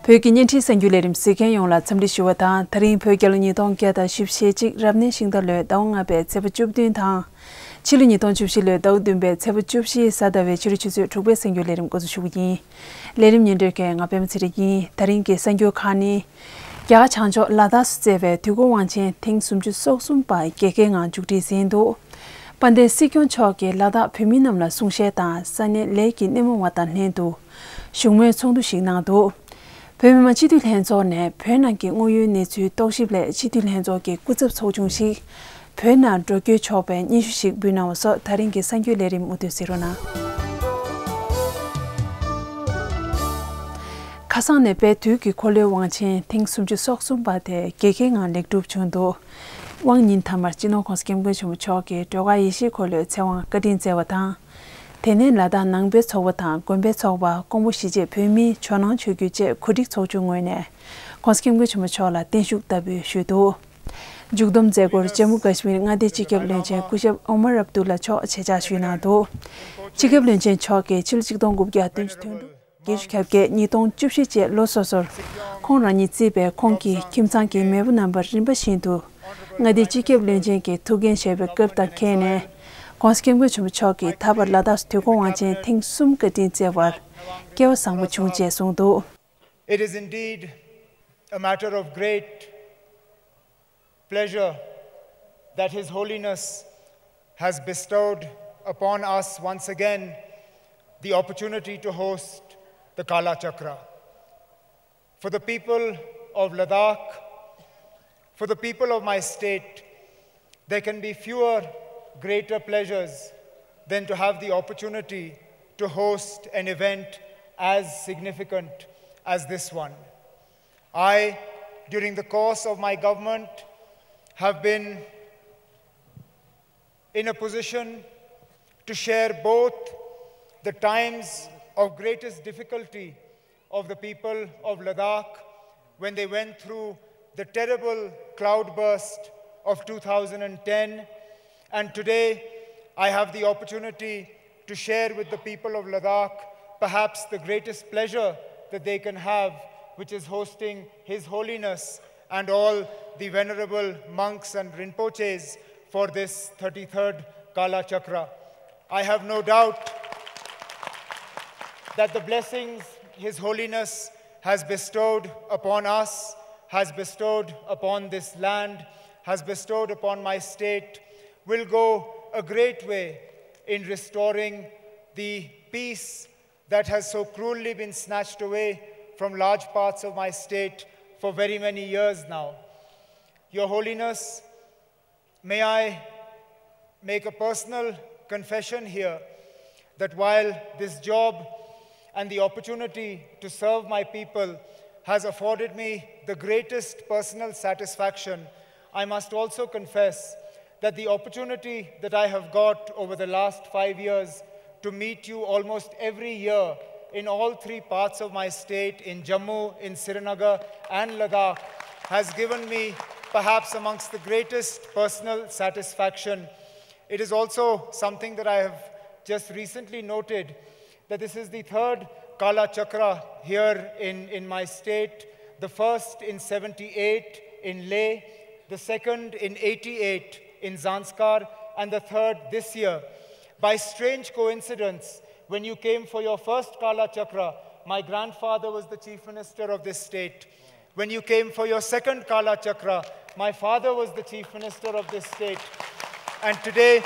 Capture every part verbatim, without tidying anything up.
བོད་ཀྱི་བརྙན་འཕྲིན་གསར་འགྱུར་ལས་རིམ་གཟིགས་མཁན་ཡོངས་ལ་འཚམས་འདྲི་ཞུ་བ་དང་། ད་རིང་བོད་རྒྱལ་ལོ་ཉིས་སྟོང་བརྒྱ་དང་བཞི་བཅུ་ཞེ་གཅིག་རབ་གནས་ཤིང་རྟ་ལོའི་ཟླ་བ་ལྔ་པའི་ཚེས་པ་བཅུ་བདུན་དང་། ཕྱི་ལོ་ཉིས་སྟོང་བཅུ་བཞི་ལོའི་ཟླ་བ་བདུན་པའི་ཚེས་པ་བཅུ་བཞིའི་གཟའ་ཟླ་བའི་ཕྱི་དྲོ་ཆུ་ཚོད་དྲུག་པའི་གསར་འགྱུར་ལས་རིམ་འགོ་འཛུགས་ཞུ་གི་ཡིན། ལས་རིམ་སྙན་སྒྲོན་མཁན་ང་པད་མ་ཚེ་རིང་ཡིན། ད་རིང་གི་གསར་འགྱུར་ཁག་ནི། རྒྱ་གར་བྱང་ཕྱོགས་ལ་དྭགས་སུ་བསྩལ་བའི་དུས་འཁོར་དབང་ཆེན་ཐེངས་སུམ་ཅུ་སོ་གསུམ་པ་རྒྱལ་ཁའི་ངང་མཇུག་སྒྲིལ་ཟིན་འདུག་དཔལ་ལྡན་སྲིད་སྐྱོང་མཆོག་གིས་ལ་དྭགས་བོད་མི་རྣམས་ལ་གསུང་བཤད་དང་ས་གནས་ལས་ཀྱི་སྣེ་མོ་བ་དང་ལྷན་དུ་བཞུགས་མོལ་ཚོགས་འདུ་ཞིག་གནང་འདུག་བོད་མི་མང་སྤྱི་འཐུས་ལྷན་ཚོགས་ནས་བོད་ནང་གི་དངོས་ཡོད་གནས་ཚུལ་རྟོག་ཞིབ་སླད་སྤྱི་འཐུས་ལྷན་ཚོགས་ཀྱི་སྐུ་ཚབ་ཚོགས་ཆུང་ཞིག་བོད་ནང་འགྲོ་སྐྱོད་ཆོག་པའི་སྙན་ཞུ་ཞིག་འབུལ་གནང་བ་སོགས་ད་རིང་གི་གསར་འགྱུར་ལས་རིམ་མུ་མཐུད་གཟིགས་རོགས་གནང་། ཁ་སང་ནས་དཔལ་དུས་ཀྱི་འཁོར་ལོའི་དབང་ཆེན་ཐེངས་སུམ་ཅུ་སོ་གསུམ་པ་དེ་རྒྱལ་ཁའི་ངང་ལེགས་གྲུབ་བྱུང་འདུག་དབང་ཉིན་མཐའ་མར་སྤྱི་ནོར་༸གོང་ས་༸སྐྱབས་མགོན་ཆེན་པོ་མཆོག་གིས་སྒྲོལ་དཀར་ཡེ་ཤེས་འཁོར་ལོའི་ཚེ་དབང་བཀའ་དྲིན་བསྩལ་བ་དང་། དེ་ནས་ལ་དྭགས་ནང་པའི་ཚོགས་པ་དང་དགོན་པའི་ཚོགས་པ། ཀོང་པོ་གཞིས་བྱེས་བོད་མིའི་ཇོ་ནང་ཆོས་བརྒྱུད་བཅས་གོ་སྒྲིག་ཚོགས་ཆུང་ངོས་ནས་༸གོང་ས་༸སྐྱབས་མགོན་ཆེན་པོ་མཆོག་ལ་བརྟན་བཞུགས་བསྟར་འབུལ་ཞུས་འདུག་མཇུག་བསྡོམས་མཛད་སྒོར་ཇམ་མུ་ཀ་ཤི་མིར་མངའ་སྡེའི་སྤྱི་ཁྱབ་བློན་ཆེན་སྐུ་ཞབས་ཨོ་མར་ཨབ་དུ་ལ་མཆོག་ཆེད་བཅར་ཞུས་གནང་འདུག་སྤྱི་ཁྱབ་བློན་ཆེན་མཆོག་གིས་ཕྱི་ལོ་ཆིག་སྟོང་དགུ་བརྒྱ་བདུན་ཅུ་དོན་དྲུག་བརྒྱད་ཅུ་གྱ་བརྒྱད་ཉིས་སྟོང་བཅུ་བཞི་བཅས་ལོ་སོ་སོར་ཁོང་རང་ཉིད་གཙོས་པའི་ཁོང་གི་ཁྱིམ་ཚང་གི་མེས་པོ་རྣམ་པར་རིམ་པ་བཞིན་དུ་མངའ་སྡེའི་སྤྱི་ཁྱབ་བློན་ཆེན་གྱི་ཐུགས་འགན་བཞེས་པའི་སྐབས་དང་ཁེལ་ནས། ༸གོང་ས་༸སྐྱབས་མགོན་ཆེན་པོ་མཆོག་གིས་ད་བར་ལ་དྭགས་སུ་དུས་འཁོར་དབང་ཆེན་ཐེངས་གསུམ་བཀའ་དྲིན་བསྩལ་བར་སྐལ་བ་བཟང་པོ་བྱུང་ཅེས་གསུངས་འདུག It is indeed a matter of great pleasure that His Holiness has bestowed upon us once again the opportunity to host the Kala Chakra. For the people of Ladakh, for the people of my state, there can be fewer greater pleasures than to have the opportunity to host an event as significant as this one. I, during the course of my government, have been in a position to share both the times of greatest difficulty of the people of Ladakh when they went through the terrible cloudburst of two thousand ten, and today I have the opportunity to share with the people of Ladakh perhaps the greatest pleasure that they can have, which is hosting His Holiness and all the venerable monks and Rinpoches for this thirty-third Kala Chakra. I have no doubt that the blessings His Holiness has bestowed upon us, has bestowed upon this land, has bestowed upon my state, will go a great way in restoring the peace that has so cruelly been snatched away from large parts of my state for very many years now. Your Holiness, may I make a personal confession here that while this job and the opportunity to serve my people has afforded me the greatest personal satisfaction, I must also confess that the opportunity that I have got over the last five years to meet you almost every year in all three parts of my state, in Jammu, in Srinagar, and Ladakh, has given me perhaps amongst the greatest personal satisfaction. It is also something that I have just recently noted, that this is the third Kala Chakra here in, in my state, the first in seventy-eight in Leh, the second in eighty-eight in Zanskar, and the third this year. By strange coincidence, when you came for your first Kala Chakra, my grandfather was the chief minister of this state. When you came for your second Kala Chakra, my father was the chief minister of this state. And today,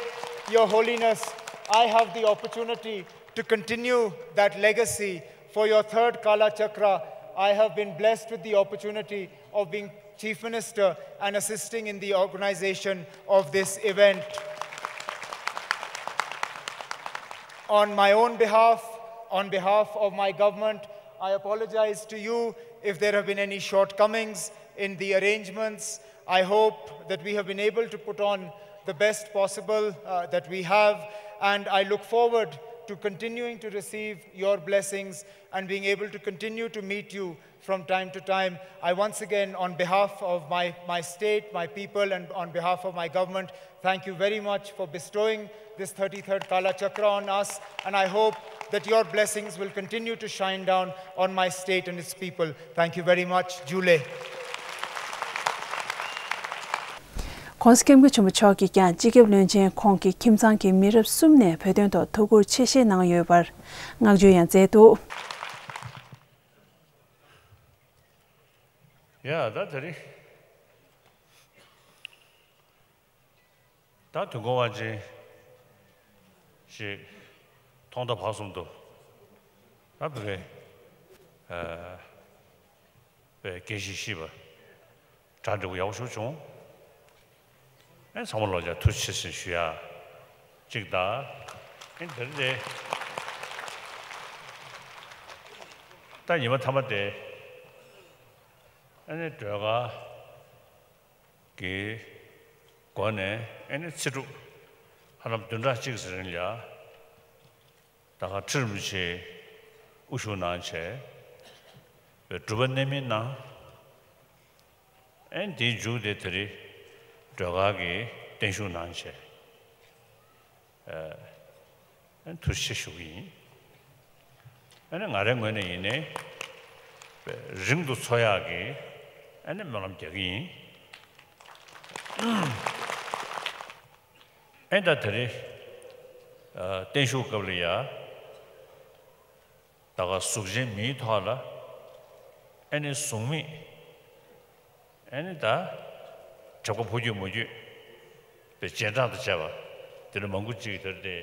Your Holiness, I have the opportunity to continue that legacy. For your third Kala Chakra, I have been blessed with the opportunity of being Chief Minister and assisting in the organization of this event. On my own behalf, on behalf of my government, I apologize to you if there have been any shortcomings in the arrangements. I hope that we have been able to put on the best possible, uh, that we have, and I look forward to continuing to receive your blessings and being able to continue to meet you from time to time. I once again, on behalf of my, my state, my people, and on behalf of my government, thank you very much for bestowing this thirty-third Kala Chakra on us, and I hope that your blessings will continue to shine down on my state and its people. Thank you very much. Jule. ༸གོང་ས་༸སྐྱབས་མགོན་ཆེན་པོ་མཆོག་གིས་ཀྱང་སྤྱི་ཁྱབ་བློན་ཆེན་ཁོང་གི་ཁྱིམ་ཚང་གི་མི་རབས་གསུམ་ནས་བོད་དོན་ཐོག་ཐུགས་ཁུར་ཆེ་བཞེས་གནང་ཡོད་པར་བསྔགས་བརྗོད་ཡང་མཛད་འདུག་ཡ་ད་དེ་རིང་ད་དུས་འཁོར་དབང་ཆེན་ཞིག་ཐོག་མཐའ་བར་གསུམ་དུ་ད་བོད་པའི་ཨ་པའི་དགེ་བཤེས་ཤིས་པ་གྲ་འགྲིག་པོ་ཡག་པོ་ཞིག་བྱུང་། ཨེ་ཚང་མ་ལོ་ཅག་ཐུགས་རྗེ་ཆེ་ཟེར་ཞུ་ཡ་གཅིག་དང་། ཨེ་དེ་རེད། ད་ཉི་མ་མཐའ་མ་དེ་ཨ་ནི་སྒྲོལ་དཀར་གྱི་སྒོ་ནས་ཨ་ནི་ཚེ་སྒྲུབ་ཧ་ལམ་བདུན་ཕྲག་གཅིག་ཙམ་རིང་ལ་ད་ག་ཁྲི་རིན་པོ་ཆེ་དབུ་བཞུགས་གནང་བྱས་པའི་སྒྲུབ་པ་གནད་སྨིན་གནང་། ཨེ་འདིའི་མཇུག་དེ་དེ་རིང་སྒྲོལ་དཀར་གྱིས་བརྟན་བཞུགས་གནང་བྱས། ཨ་ཐུགས་རྗེ་ཆེ་ཞུ་གི་ཡིན། ཨ་ནི་ང་རའི་ངོས་ནས་ཡིན་ནའི་རིང་དུ་འཚོ་ཡག་གི་ཨ་ནི་སྨོན་ལམ་རྒྱག་གི་ཡིན། ཨེ་ད་དེ་རིང་ཨ་བརྟན་བཞུགས་སྐབས་ལ་ཡ་ད་ག་གཟུགས་ཅན་མིའི་ཐོག་ལ་ཨེ་ནི་གཟུགས་མེད་ཨེ་ནི་ད་དྲེག་པ་ཕོ་རྒྱུད་མོ་རྒྱུད་པའི་རྗེས་འབྲང་དུ་བྱས་པ་དེ་འདྲ་མང་པོ་ཅིག་དེར་དེ་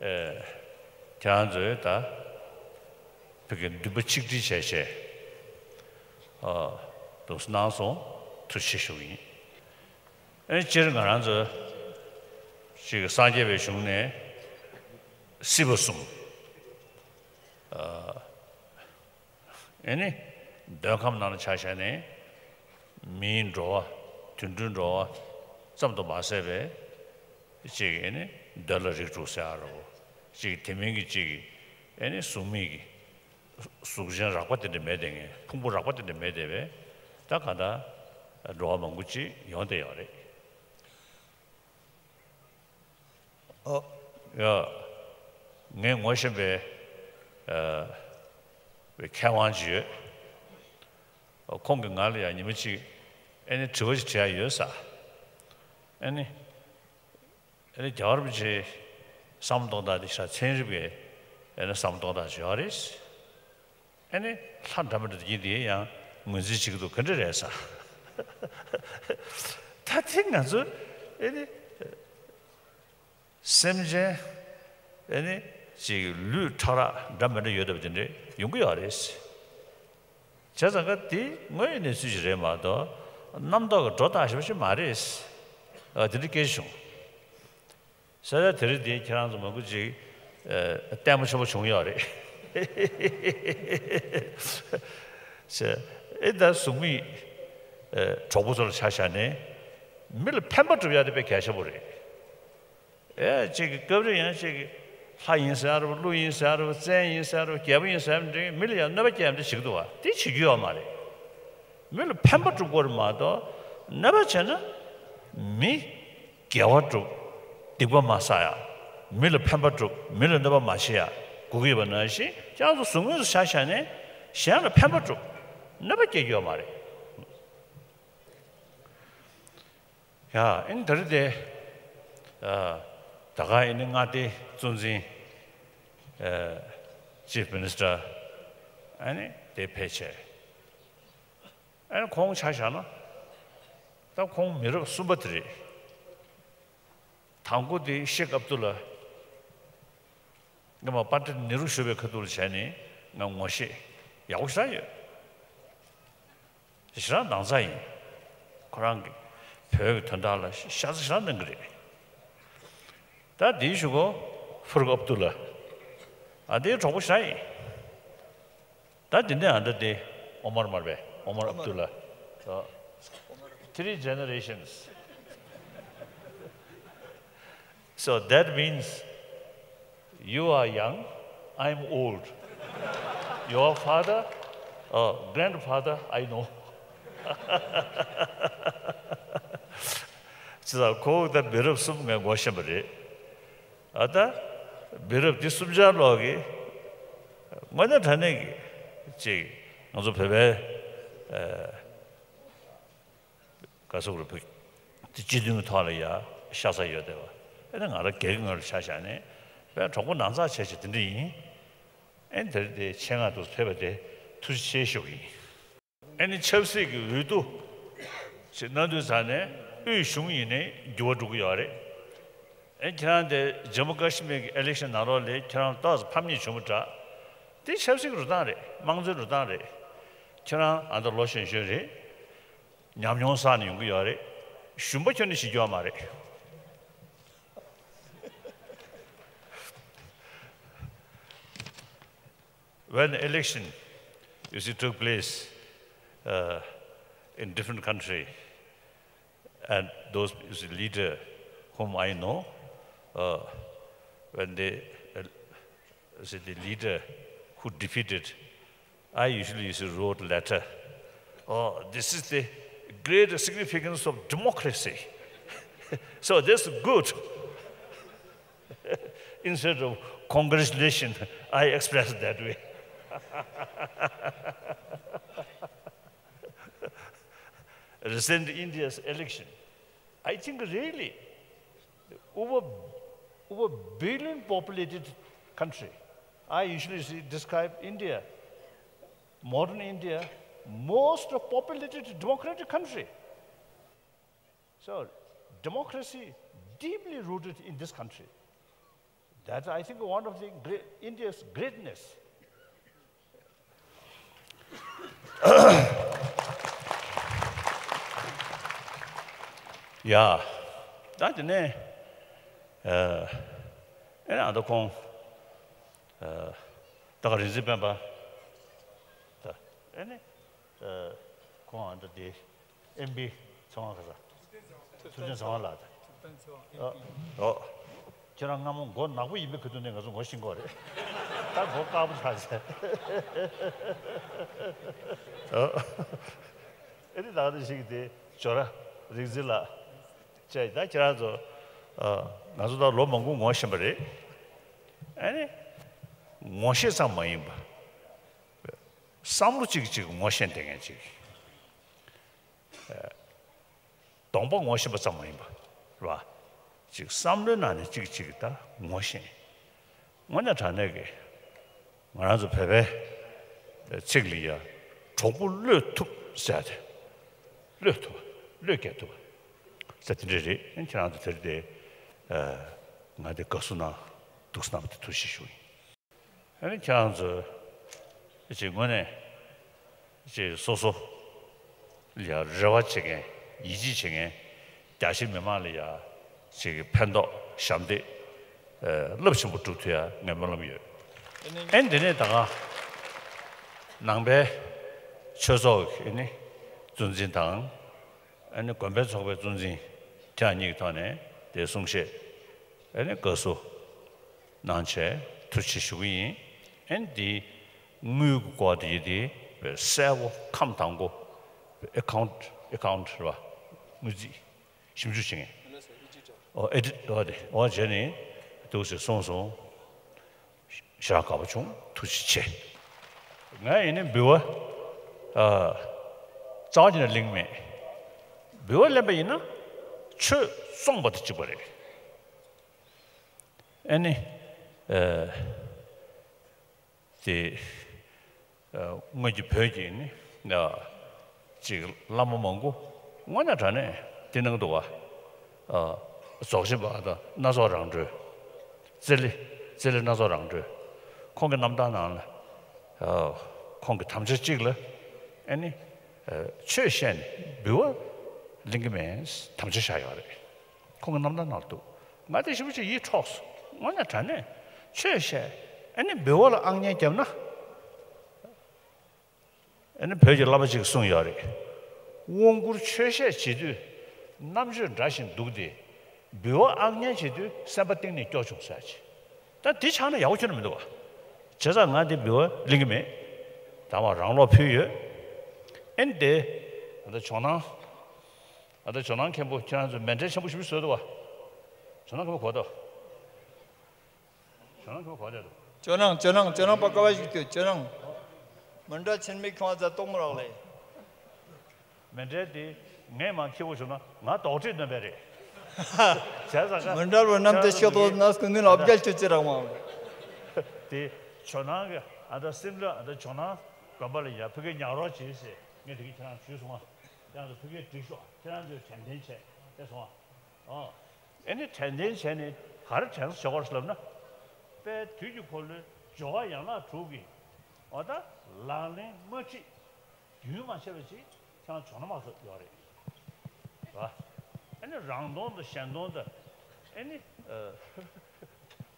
ཨེ་ཁྱེད་རང་ཚོས་ད་བོད་ཀྱི་འདུན་པ་ཆིག་སྒྲིལ་བྱས་བྱས་ཨ་འདུག་སེ་གནང་སོང་། ཐུགས་རྗེ་ཆེ་ཞུ་གི་ཡིན། ཨེ་སྤྱིར་ང་རང་ཚོ་ཅིག་སངས་རྒྱས་པའི་གཞུང་ནས་སྲིད་པ་གསུམ། ཨ་ཨེ་ནི་འདོད་ཁམས་ནང་ལ་ཆ་བཞག་ནས་མིའི་འགྲོ་བ་དུད་འགྲོའི་འགྲོ་བ་ཙམ་དུ་མ་ཟད་པའི་ཅིག་ཨེ་ནི་འདོད་ལ་རིགས་དྲུག་ཟེར་ཡ་རོ། ཅིག་དེ་མིན་གྱི་ཅིག་ཨེ་ནི་གཟུགས་མེད་ཀྱི་གཟུགས་ཅན་རགས་པ་དེ་འདྲ་མེད་དེ་ངས་ཕུང་པོ་རགས་པ་དེ་འདྲ་མེད་དེ་བས་ད་ག་ད་འགྲོ་བ་མང་པོ་ཅིག་ཡོང་བསྡད་ཡོད་རེད། ཨོ། ཡ། ངས་ངོ་ཤེས་པའི་ཨ་པའི་མཁས་དབང་ཅིག་ཡོད། ཨོ་ཁོང་གིས་ང་ལ་ཡང་ཉི་མ་གཅིག་ཨེ་ནི་དྲི་བ་ཞིག་དྲི་ཡ་ཡོད་ས། ཨེ་ནི་ཨེ་ནི་རྒྱལ་བ་རིན་པོ་ཆེའི་བསམ་བློ་གཏོང་སྟངས་དེ་ཤ་ཚན་རིག་པའི་ཨེ་ནི་བསམ་བློ་གཏོང་སྟངས་ཅིག་ཡོད་རེད། ཨ་ནི་ལྷ་འདྲ་མི་འདྲ་དེ་ཡིན་དེ་ཡང་ངོས་འཛིན་བྱེད་ཀྱི་འདུག་ག་འདྲ་རེད་ཟེར། ད་དེ་ང་ཚོ་ཨ་ནི་སེམས་ཅན་ཨ་ནི་ཅིག་ལུས་ཕྲ་རགས་འདྲ་མི་འདྲ་ཡོད་བསྡད་པ་དེ་འདྲ་ཡོང་གི་ཡོད་རེད། བྱས་ཙང་ཀ་དེ་དངོས་ཡོད་གནས་ཚུལ་ཞིག་རེད་མ་གཏོགས་རྣམ་རྟོག་གི་སྒྲོ་བཏགས་བཞག་པ་ཞིག་མ་རེད། ཨ་དེ་འདྲ་སྐད་ཆ་བྱུང་། ས་ཆ་དེ་རིང་འདིར་ཁྱེད་རང་ཚོ་མང་པོ་ཅིག་ཨ་ལྟད་མོ་ཆེན་པོ་བྱུང་ཡོད་རེད། ཟེར། ཨེ་ད་གཟུགས་མེད་ཨ་གྲོགས་པོ་ཚོ་ལ་ཆ་བཞག་ནས་མི་ལ་ཕན་པ་སྒྲུབ་ཡ་དེ་དཔེ་གལ་ཆེན་པོ་རེད། ཨེ་ཅིག་གི་སྐབས་རེ་ཡང་ཅིག་གི་ལྷ་ཡིན་ཟེར་ཡ་རེད་པ། ཀླུ་ཡིན་ཟེར་ཡ་རེད་པ། བཙན་ཡིན་ཟེར་ཡ་རེད་པ། རྒྱལ་པོ་ཡིན་ཟེར་ཡ་རེད་པ། མི་ལ་ཡང་གནོད་པ་སྐྱེལ་ཡ་འདྲ་བྱེད་ཀྱི་འདུག་བ། དེ་བྱེད་རྒྱུ་ཡོད་མ་རེད། མི་ལ་ཕན་པ་སྒྲུབ་དགོས་རེད་མ་གཏོགས་གནོད་པ་བྱས་ན་མི་དགེ་བ་སྒྲུབ། སྡིག་པ་མ་བསགས་ཡ། མི་ལ་ཕན་པ་སྒྲུབ། མི་ལ་གནོད་པ་མ་བྱེད་ཡ་དགོས་ཀྱི་ཡོད་པ་ནང་བཞིན་ཁྱེད་རང་ཚོ་གཟུགས་མེད་དུ་ཆ་བཞག་ནས་གཞན་ལ་ཕན་པ་སྒྲུབ། གནོད་པ་སྐྱེལ་རྒྱུ་ཡོད་མ་རེད། ཡ་ཨིན་ད་རེས་དེ་ཨ་ད་ག་ཨིན་ནི་མངའ་སྡེའི་གཙོ་འཛིན་ཨ་Chief Minister ཨ་ནི་དེ་ཕེབས་བྱས། ཨ་ནི་ཁོང་ཆ་བཞག་ན་ད་ཁོང་མི་རབས་གསུམ་པ་དེ་རེད། དང་པོ་དེ་ཤེག་ཨབ་དུ་ལ་སྔོན་མ་པཎྜི་ཏ་ནེ་རུ་བཞུགས་པའི་ཁ་ཐུག་ལ་བྱས་ནས་ང་ངོ་ཤེས་ཡག་པོ་ཞེ་དྲག་ཡོད། ཞེ་དྲག་ནང་ཚགས་ཡིན། ཁོ་རང་གིས་བོད་ཀྱི་དོན་དག་ལ་ཤ་ཚ་ཞེ་དྲག་གནང་གི་རེད། ད་དེའི་གཞུག་གུ་ཕརུག་ཨབ་དུ་ལ། ཨ་དེའི་གྲོགས་པོ་ཞེ་དྲག་ཡིན། ད་དེ་ནས་ཨ་ད་དེ་ཨོ་མར་མར་བས་ཨོ་མར་ཨབ་དུ་ལ། Three generations. So that means you are young, I'm old. Your father, uh, grandfather, I know. ཅི་ཟེར་ཁོ་ད་མི་རབས་གསུམ་ངས་ངོ་ཤེས་པ་རེད། ཨ་ད་ བུ་རབས་འདི་གསུམ་ཆར་ལོག་གི་དངོས་གནས་དྲང་གནས་ཀྱི་ཅིག་ང་ཚོ་བོད་པའི་ཨ་ག་ཟེར་དགོས་རེད། བོད་ཀྱི་སྤྱི་མཐུན་གྱི་ཐོག་ལ་ཡ་ཤ་ཚ་ཡོད་བསྡད་པ། ཨེ་ན་ང་རང་སྒེར་གྱི་ངོས་ལ་ཆ་བཞག་ནས་བོད་གྲོགས་པོ་ནང་ཚགས་བྱས་བྱས་དེ་འདྲ་ཡིན། ཨེ་ན་དེ་རིང་དེ་ཆེད་མངགས་འདུག་ཕེབས་པ་དེ་ཐུགས་རྗེ་ཆེ་ཞུ་གི་ཡིན། ཨེ་ནི་ཆབ་སྲིད་ཀྱི་འོས་བསྡུ་ཞིག་གནང་དུས་ཙང་ནས་དབུས་གཞུང་ཡིན་ནའི་འགྱུར་བ་འགྲོ་གི་ཡོད་རེད། ཨེ་ཁྱེད་རང་དེ་ཇམ་མུ་ཀ་ཤི་མིར་གྱི་ཨི་ལེག་ཤན་ནང་ལོགས་ལ་ཁྱེད་རང་ཏོག་ཙམ་ཕམ་ཉེས་བྱུང་བ་འདྲ། དེ་ཆབ་སྲིད་ཀྱི་རུ་སྟངས་རེད། དམངས་གཙོའི་རུ་སྟངས་རེད། ཁྱེད་རང་ཨ་ད་ལོ་གཞོན་གཞོན་རེད། ཉམས་མྱོང་བསགས་ནས་ཡོང་གི་ཡོད་རེད། ཞུམ་པ་ཁྱོན་ནས་བྱེད་རྒྱུ་ཡོད་མ་རེད། When election, you see, took place uh, in different country, and those, you see, leader whom I know, uh, when they, uh, you see, the leader who defeated, I usually, you see, wrote letter. Oh, this is the great significance of democracy. So that's good. Instead of congratulations, I express that way. Recent India's election, I think really over, over billion populated country. I usually see, describe India, modern India, most populated democratic country. So, democracy deeply rooted in this country. That's, I think, one of the great, India's greatness. ཡ། ད་དེ་ནས་ཨ་ཨེ་ན་ཨ་ད་ཁོང་ཨ་ད་ག་རིག་འཛིན་སྤེན་པ། ད་ཨེ་ནས་ཨ་ཁོང་ཨ་ད་དེ། ཨེམ་པི་ཚེ་དབང་ཁ་ས། ཐུབ་བསྟན་ཚེ་དབང་ལགས་དང་། ཨོ། ཁྱེད་རང་སྔ་མོ་མགོ་ནག་པོ་ཡིན་པའི་ཁ་ཐུག་ནས་ང་ཚོ་ངོ་ཤེས་ཀྱི་ཡོད་རེད། ད་མགོ་དཀར་པོ་ཆགས་ཚེ། ཨོ། ཨེ་ནི་ད་ག་དེ་ཞིག་དེ་ཇོ་ར་རིག་འཛིན་ལགས་བཅས་ད་ཁྱེད་རང་ཚོ་ཨ་ང་ཚོ་ད་ལོ་མང་པོ་ངོ་ཤེས་པ་རེད། ཨེ་ནི་ངོ་ཤེས་ཙམ་མ་ཡིན་པ། བསམ་བློ་གཅིག་གཅིག་ངོ་ཤེས་བསྡད་མཁན་ཅིག་གདོང་པ་ངོ་ཤེས་པ་ཙམ་མ་ཡིན་པ་རེད་བ། གཅིག་བསམ་བློའི་ནང་ནས་གཅིག་གཅིག་ད་ངོ་ཤེས། དངོས་གནས་དྲང་གནས་ཀྱི་ང་རང་ཚོ་བོད་པའི་ཚིག་ལ་ཡ་གྲོགས་པོ་བློས་ཐུབ་ཟེར་ཏེ། བློས་ཐུབ་པ། བློས་འགེལ་ཐུབ་པ་ཟེར་དེ་འདྲ་རེད། ཁྱེད་རང་ཚོ་དེར་དེ་ང་དེ་དགའ་བསུ་གནང་འདུག་གནང་བ་དེ་ཐུགས་རྗེ་ཆེ་ཞུ་ཡིན། ཨ་ནི་ཁྱེད་རང་ཚོ་ཅིག་དངོས་གནས་ཅིག་སོ་སོ་ལ་རེ་བ་བྱེད་མཁན་ཡིད་ཆེས་བྱེད་མཁན་རྒྱ་ཆེ་མི་མང་ལ་ཡ་ཅིག་ཕན་ཐོགས་ཞབས་འདེགས་རླབས་ཆེན་པོ་སྒྲུབ་ཐུབ་ཡ་ངས་སྨོན་ལམ་ཡོད། ཨ་ནི་འདི་ནས་ད་ག་ནང་པའི་ཆོས་ཚོགས་ཀྱི་ཨ་ནི་གཙོ་འཛིན་དང་། ཨ་ནི་དགོན་པའི་ཚོགས་པའི་གཙོ་འཛིན་ཁྱེད་རང་གཉིས་ཀྱི་ཐོག་ནས་དེ་གསུང་བཤད་ཨ་ནི་དགའ་བསུ་གནང་བྱས་ཐུགས་རྗེ་ཆེ་ཞུ་གི་ཡིན། ཨ་ནི་དེ་དངུལ་གྱི་སྐོར་དེ་ཡིན་དེ་གསལ་པོ་ཁམས་དང་པོ་ཨེ་ཁའུན་ཊི་ཨེ་ཁའུན་ཊི་རེད་བ། དངུལ་རྩིས་ཞིབ་འཇུག་བྱེད་མཁན་ཨོ་ཨེ་ཌི་ཊི་ཨོ་དེ་ཨོ་བྱས་ནས་འདུག་ཟེར་གསུངས་སོང་། ཞེ་དྲག་དགའ་པོ་བྱུང་། ཐུགས་རྗེ་ཆེ། ང་ཡིན་ནའི་འབུལ་བ་ཨ་རྩ་བ་ཉིད་ནས་ལེན་གྱི་མེད། འབུལ་བ་ལེན་པ་ཡིན་ན་ཆོས་བཙོང་པ་དང་གཅིག་པ་རེད། ཨ་ནི་ཨ་དེ་ཨ་སྔོན་གྱི་བོད་ཀྱི་ནི་ཨ་ཅིག་བླ་མ་མང་པོ་དངོས་གནས་དྲང་གནས་དེ་གནང་འདུག་བ། ཨ་རྫོགས་ཆེན་པ་ཨ་ད་སྣ་ཚོགས་རང་གྲོལ། རྩེ་ལེ་རྩེ་ལེ་སྣ་ཚོགས་རང་གྲོལ། ཁོང་གི་རྣམ་ཐར་ནང་ལ་ཨ་ཁོང་གི་དམ་བཅའ་གཅིག་ལ་ཨ་ནི་ཨ་ཆོས་བཤད་ནས་འབུལ་བ་ལེན་གྱི་མེད་དམ་བཅའ་བཞག་ཡོད་རེད། ཁོང་གི་རྣམ་ཐར་ནང་ལ་འདུག་ང་དེ་ཞེ་པོ་ཅིག་ཡིད་འཕྲོག་སོང་། དངོས་གནས་དྲང་གནས་ཆོས་བཤད་ཨ་ནི་འབུལ་བ་ལ་ཨང་ཉན་བརྒྱབ་ན། ཨ་ནི་བོད་ཀྱི་བླ་མ་ཅིག་གསུངས་ཡོད་རེད། དབང་བསྐུར་ཆོས་བཤད་བྱེད་དུས་རྣམ་དཔྱོད་འདྲ་ཞིག་འདུག་སྟེ། འབུལ་བ་ཨང་ཉན་བྱེད་དུས་སེམས་པ་གཏིང་ནས་སྐྱོ་བྱུང་ཟེར་ཅིག་ད་འདི་ཆགས་ན་ཡག་པོ་ཁྱོན་ནས་མི་འདུག་བ། བྱས་ཙང་ང་འདི་འབུལ་བ་ལེན་གྱི་མེད། ད་མ་རང་སློབ་ཕུལ་ཡོད། ཨ་ནི་དེ་ད་ལྟ་ཇོ་ནང་ད་ལྟ་ཇོ་ནང་མཁན་པོ་ཁྱེད་རང་ཚོ་མཎྜལ་ཆེན་པོ་ཞིག་བཟོས་འདུག་བ། ཇོ་ནང་མཁན་པོ་གོ་ད། ཇོ་ནང་ཁྱོད་ག་བ་བསྡད་འདུག་ཇོ་ནང་ཇོ་ནང་ཇོ་ནང་པ་ཀ་བ་ཞིག་ལྟོས། ཇོ་ནང་། མི་འདྲ་ཆེན་མི་ཁྱོང་ཚ་གཏོང་མི་རག་ལེ། མི་འདྲ་དེ་ངས་མ་ཁྱེད་པོ་བྱུང་ན་ང་རྡོག་ཁྲེས་སྟོན་པས་རེད། བྱས་ཙང་ཀ་མི་འདྲ་བའི་རྣམ་ཐར་ཤོད་དོ་ནས་ཀུན་ནུས་ལ་ཨབ་རྒྱལ་ཁྱོད་ཅི་རག་མ། དེ་ཇོ་ནང་གི་ཨ་ད་སིམ་ལ་ཨ་ད་ཇོ་ནང་དགོན་པ་ལ་ཡ་ཕ་གི་ཉག་རོགས་བྱེད་ཟེར་ངས་དེ་གི་ཁྱེད་རང་ཞུས་སོང་ཨ། ཁྱེད་རང་ཚོ་ཕ་གིར་འགྲིག་ཤོག་ཁྱེད་རང་ཚོས་དྲན་རྟེན་བྱས་དེ་སོང་ཨ། ཨ་ནི་དྲན་རྟེན་བྱས་ནས་ག་རེ་དྲན་གསོ་བྱེད་དགོས་ལབ་ན། དཔལ་དུས་ཀྱི་འཁོར་ལོའི་སྦྱོར་བ་ཡན་ལག་དྲུག་གི་འོ་ད་ལག་ལེན་མ་ཁྲིད་རྒྱུན་མ་ཆད་པ་ཅིག་ཁྱེད་རང་ཇོ་ནང་མ་སོགས་ཡོད་རེད། བ། ཨ་ནི་རང་སྟོང་དང་གཞན་སྟོང་དང་། ཨ་ནི།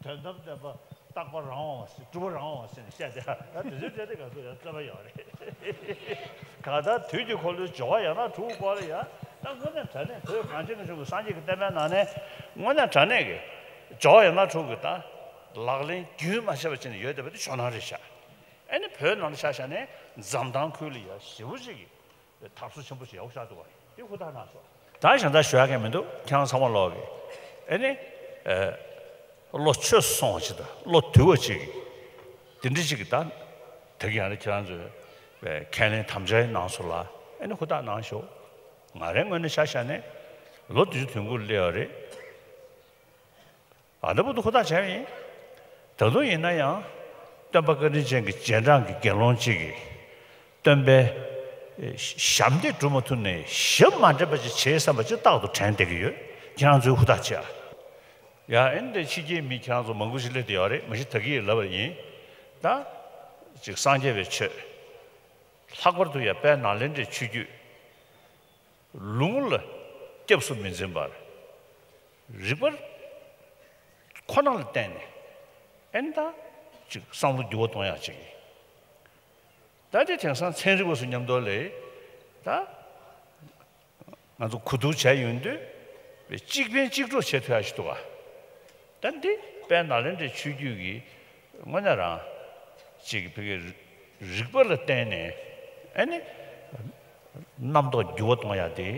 དོན་དམ་བདེན་པ་རྟག་པ་རང་དབང་བ་ཟེར་སྒྲུབ་པ་རང་དབང་བ་ཟེར་ནས་བཤད་དེ་ཨ་དེ་ཚོའི་གྲས་དེ་ག་ཚོད་ཡང་རྩོད་པ་ཡོད་རེད། གང་ལྟར་དུས་ཀྱི་འཁོར་ལོའི་སྦྱོར་བ་ཡན་ལག་དྲུག་སྐོར་ལ་ཡ་ད་དངོས་གནས་དྲང་གནས་བོད་གངས་ཅན་གྱི་ལྗོངས་ཀྱི་སངས་རྒྱས་ཀྱི་བསྟན་པའི་ནང་ནས་དངོས་གནས་དྲང་གནས་ཀྱི་སྦྱོར་བ་ཡན་ལག་དྲུག་གི་ད་ལག་ལེན་རྒྱུན་མ་ཆད་པ་བྱས་ནས་ཡོད་བསྡད་པ་དེ་ཇོ་ནང་རེད་ཤག་ཨ་ནི་བོད་ནང་ལ་ཆ་བཞག་ནས་འཛམ་ཐང་ཁུལ་ལ་ཡ་ཞེ་པོ་ཅིག་གི་དར་སྲོལ་ཆེན་པོ་ཞིག་ཡག་པོ་ཆགས་འདུག་བ། དེ་ཧུར་ཐག་གནང་ཤོག་ད་གཞན་དག་ཞུ་ཡག་གི་མི་འདུག་ཁྱེད་རང་ཚང་མ་ལོག་གི་ཨེ་ནི། ཨེ། བློ་ཆོས་སུ་སོང་བ་ཅིག་དང་བློ་དུལ་བ་ཅིག་གི་དེ་འདྲ་ཅིག་གི་ད་དེ་གི་ཡང་ན་ཁྱེད་རང་ཚོས་ཁས་ལེན་དམ་བཅའ་གནང་སོང་ལ་ཨེ་ནི་ཧུར་ཐག་གནང་ཤོག་ང་རའི་ངོས་ནས་ཆ་བཞག་ནས་ལོ་བདུན་ཅུ་དོན་དགུ་སླེབས་ཡོད་རེད། ཨ་ད་བུ་དུ་ཧུར་ཐག་བྱས་ཡིན། ད་དུང་ཡིན་ན་ཡང་སྟོན་པ་བཀའ་དྲིན་ཅན་གྱི་རྗེས་འབྲང་གི་དགེ་སློང་གཅིག་གིས་སྟོན་པའི་ཞབས་འདེགས་སྒྲུབ་མ་ཐུབ་ནས་ཞབས་མ་འདྲེན་པ་ཅིག་བྱས་བསམ་པ་ཅིག་རྟག་ཏུ་དྲན་བསྡད་ཀྱི་ཡོད། ཁྱེད་རང་ཚོས་ཧུར་ཐག་བྱས་ཨ། ཡ་ཨེ་འདི་ཕྱི་རྒྱལ་མི་ཁྱེད་རང་ཚོ་མང་པོ་ཞིག་སླེབས་བསྡད་ཡོད་རེད། མ་གཞི་ད་གིན་ལབ་པ་ཡིན། ད་ཅིག་སངས་རྒྱས་པའི་ཆོས་ལྷག་པར་དུ་ཡང་དཔལ་ནཱ་ལེནྡྲའི་ཆོས་བརྒྱུད། ལུང་ལ་སྐྱབས་སུ་མི་འཛིན་པར། རིག་པ་ཁོ་ན་ལ་བརྟེན་ནས་ཨེ་ད་ཅིག་བསམ་བློ་འགྱུར་བ་གཏོང་ཡག་ཅིག་ཡིན། ད་དེ་དེང་སང་ཚན་རིག་པ་ཚོ་མཉམ་དུ་ལས་ད་ང་ཚོ་གོ་བསྡུར་བྱས་ཡོང་དུས་གཅིག་ཕན་གཅིག་གྲོགས་བྱེད་ཐུབ་ཡག་ཞིག་འདུག་ག་ད་འདི་དཔལ་ནཱ་ལེནྡྲའི་ཆོས་བརྒྱུད་ཀྱི་དངོས་གནས་རང་ཅིག་ཕ་གི་རིག་པ་ལ་བརྟེན་ནས་ཨ་ནི་རྣམ་རྟོག་འགྱུར་བ་གཏོང་ཡག་དེ་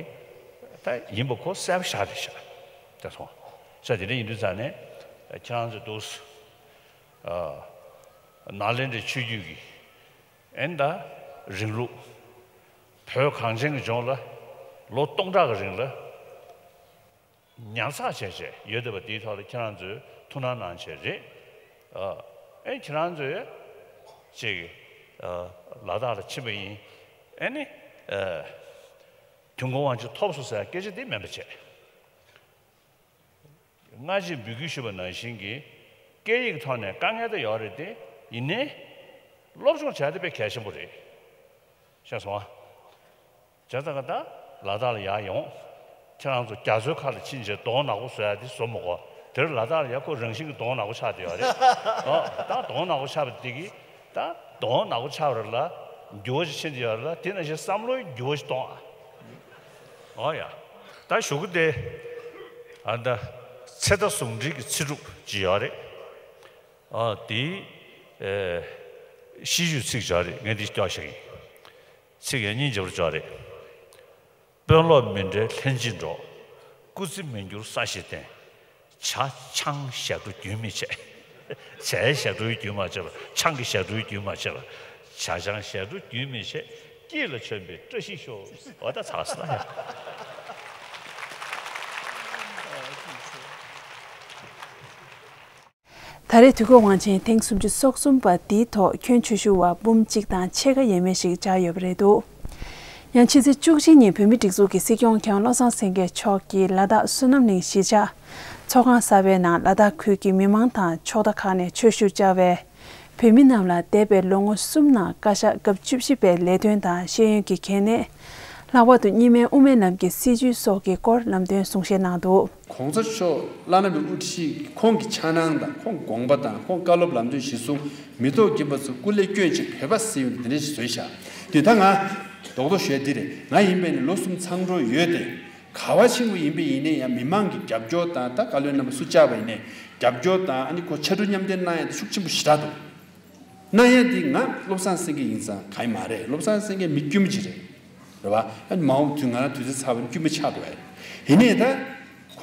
ད་ཡིན་པ་ཁོ་གསལ་པོ་ཞེ་དྲག་རེད་ཤག་དེ་སོང་ས་དེ་འདྲ་ཡིན་དུས་ཙང་ནས་ཁྱེད་རང་ཚོ་འདུག་ནཱ་ལེནྡྲའི་ཆོས་བརྒྱུད་ཀྱི་ཨ་ནི་ད་རིང་ལུགས་བོད་གངས་ཅན་གྱི་ལྗོངས་ལ་ལོ་སྟོང་ཕྲག་གི་རིང་ལ། ཉར་ཚགས་བྱས་བྱས་ཡོད་བསྡད་པ་དེའི་ཐོག་ལ་ཁྱེད་རང་ཚོས་ཐུགས་སྣང་གནང་བྱས་རེད། ཨ་ཨེ་ཁྱེད་རང་ཚོས་ཅིག་ཨ་ལ་དྭགས་ལ་ཕྱིན་པ་ཡིན། ཨེ་ནི་ཨ་དུས་འཁོར་དབང་ཆེན་ཐོབ་སོང་ཟེར་སྐད་ཆ་དེ་མིན་པ་བྱས། སྔ་རྗེས་འབོད་སྐུལ་ཞུས་པ་ནང་བཞིན་གྱི་སྐད་ཡིག་ཐོག་ནས་དཀའ་ངལ་དེ་ཡོད་རེད་དེ་ཡིན་ནའི་སློབ་སྦྱོང་བྱས་ཏེ་དཔེ་གལ་ཆེན་པོ་རེད། ཤེས་སོང་ཨ། བྱས་ཙང་ད་ལ་དྭགས་ལ་ཡར་ཡོང་། ཁྱེད་རང་ཚོ་རྒྱ་མཚོའི་ཁ་ལ་ཕྱིན་བྱས་གདོང་ནག་པོ་བཟོ་ཡ་དེ་བཟོ་མི་དགོས། དེར་ལ་དྭགས་ལ་ཡ་ཁོ་རང་བཞིན་གྱི་གདོང་ནག་པོ་ཆགས་བསྡད་ཡོད་རེད། ཨོ་ད་གདོང་ནག་པོ་ཆགས་པ་དེ་གིས་ད་གདོང་ནག་པོ་ཆགས་པ་རེད་ལ་འགྱུར་བ་ཞིག་ཕྱིན་བསྡད་ཡོད་རེད་ལ་དེ་ནང་བཞིན་བསམ་བློའི་འགྱུར་བ་ཞིག་གཏོང་ཨ། ཨོ་ཡ། ད་གཞུག་གུ་དེ་ཨ་ད་ཚེ་མཐའ་ཟུང་འབྲེལ་གྱི་ཚེ་སྒྲུབ་ཅིག་ཡོད་རེད། ཨོ་དེ་ཨེ་ཤིས་བརྗོད་ཚིག་ཅིག་ཡོད་རེད། ངས་འདི་སྐྱོར་བཞག་ཡིན། ཚིག་ཡང་སྙིང་རྗེ་པོ་ཅིག་ཡོད་རེད། དཔོན་སློབ་མི་འབྲལ་ལྷན་ཅིག་འགྲོགས། སྐུ་ཚེ་མི་འགྱུར་ས་གཞི་བརྟན། བྱ་ཆང་ཞབས་བྲོ་རྒྱུན་མི་ཆད། བྱའི་ཞབས་བྲོའི་རྒྱུན་མ་ཆད་པ། ཆང་གི་ཞབས་བྲོའི་རྒྱུན་མ་ཆད་པ། བྱ་ཆང་ཞབས་བྲོ་རྒྱུན་མི་ཆད། སྐྱིད་ལ་བྱོན་པའི་བཀྲ་ཤིས་ཤོག་འོ་ད་ཚར་སོང་ན་ཡ། ད་རེས་དུས་འཁོར་དབང་ཆེན་ཐེངས་སུམ་ཅུ་སོ་གསུམ་པ་འདིའི་ཐོག་ཁྱོན་ཆེ་ཤོས་པ་འབུམ་གཅིག་དང་ཕྱེད་ཀ་ཡས་མས་ཤིག་བཅར་ཡོད་པ་རེད་འདུག་ཡང་ཕྱི་ཚེས་བཅུ་གཅིག་ཉིན་བོད་མིའི་སྒྲིག་འཛུགས་ཀྱི་སྲིད་སྐྱོང་མཁན་བློ་བཟང་སེང་གེ་མཆོག་གིས་ལ་དྭགས་བསོད་ནམས་གླིང་གཞིས་ཆགས་ཚོགས་ཁང་གསར་པའི་ནང་ལ་དྭགས་ཁུལ་གྱི་མི་མང་དང་ཕྱོགས་མཐའ་ཁག་ནས་ཆོས་ཞུ་བཅར་བའི་བོད་མི་རྣམས་ལ་འདས་པའི་ལོ་ངོ་གསུམ་ནང་བཀའ་ཤག་སྐབས་བཅུ་བཞི་པའི་ལས་དོན་དང་ཤེས་ཡོན་གྱི་གལ་གནད། ལྷག་པར་དུ་གཉིས་སྨན་དབུ་མའི་ལམ་གྱི་སྲིད་བྱུས་སོགས་ཀྱི་སྐོར་ལམ་སྟོན་གསུང་བཤད་གནང་འདུག་གོང་ས་མཆོག་བླ་ན་མེད་དབུ་ཁྲིད་ཁོང་གི་འཆར་སྣང་དང་ཁོང་དགོངས་པ་དང་ཁོང་བཀའ་སློབ་ལམ་སྟོན་གཞིར་བཟུང་མི་ཐོག་རྒན་པ་ཚོ་སྐུ་ལས་བསྐྱོན་ཅིག་བོད་པ་ཟེར་ཡོང་དེ་འདྲ་ཞིག་བཟོས་བཞག་དེ་ད་ང་རྡོག་རྡོག་ཞུ་ཡ་འདི་རེད། ང་ཡིན་པས་ནི་ལོ་གསུམ་ཚང་འགྲོ་ཡོད་དེ། ག་བ་ཕྱིན་པ་ཡིན་པ་ཡིན་ནའི་ཡང་མི་མང་གི་རྒྱབ་སྐྱོར་དང་ད་བཀའ་བློན་རྣམ་པ་སུ་བཅར་བ་ཡིན་ནའི་རྒྱབ་སྐྱོར་དང་ཨ་ནི་ཁོ་ཕྱར་གྲུ་མཉམ་འདེགས་གནང་ཡ་དེ་ཤུགས་ཆེན་པོ་ཞེ་དྲག་འདུག་གནང་ཡ་དེ་ང་བློ་བཟང་སེང་གེ་ཡིན་ཙང་གང་ཡིན་མ་རེད། བློ་བཟང་སེང་གེ་མི་དཀྱུས་མ་ཅིག་རེད། རེད་བ། ཨ་ནི་མ་འོངས་དུས་ང་རང་དུས་ཚོད་ཚར་བ་ནི་དཀྱུས་མ་ཆགས་འདུག་བས། ཡིན་ནའི་ད།